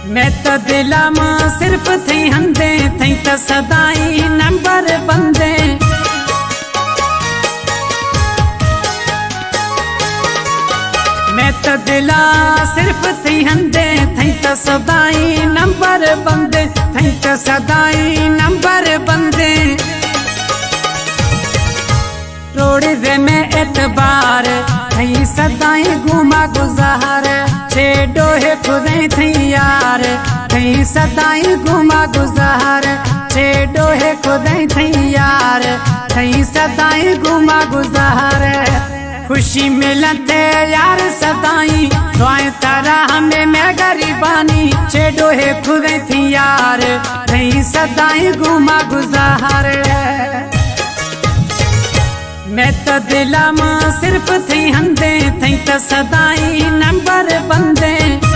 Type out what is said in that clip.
میں تا دلا ما صرف تھئی ہندیں، تھئی تا سدائیں نمبر بندیں۔ میں تا دلا صرف تھئی ہندیں، تھئی تا سدائیں نمبر بندیں، تھئی تا سدائیں نمبر بندیں۔ روڑی دے میں اعتبار، تھئی سدائیں گوما گزار، چے ڈوہے خدائیں تھئی یار، تھئی سدائیں گوما گزار، چے ڈوہے خدائیں تھئی یار، تھئی سدائیں گوما گزار۔ خوشی ملتے یار سدائیں، دعائیں ترا ہمیں میں غریبانی، چے ڈوہے خدائیں تھئی یار، تھئی سدائیں گوما گزار۔ میں تا دلا ما صرف تھئی ہندیں، تھئی تا سدائیں نمبر بندیں۔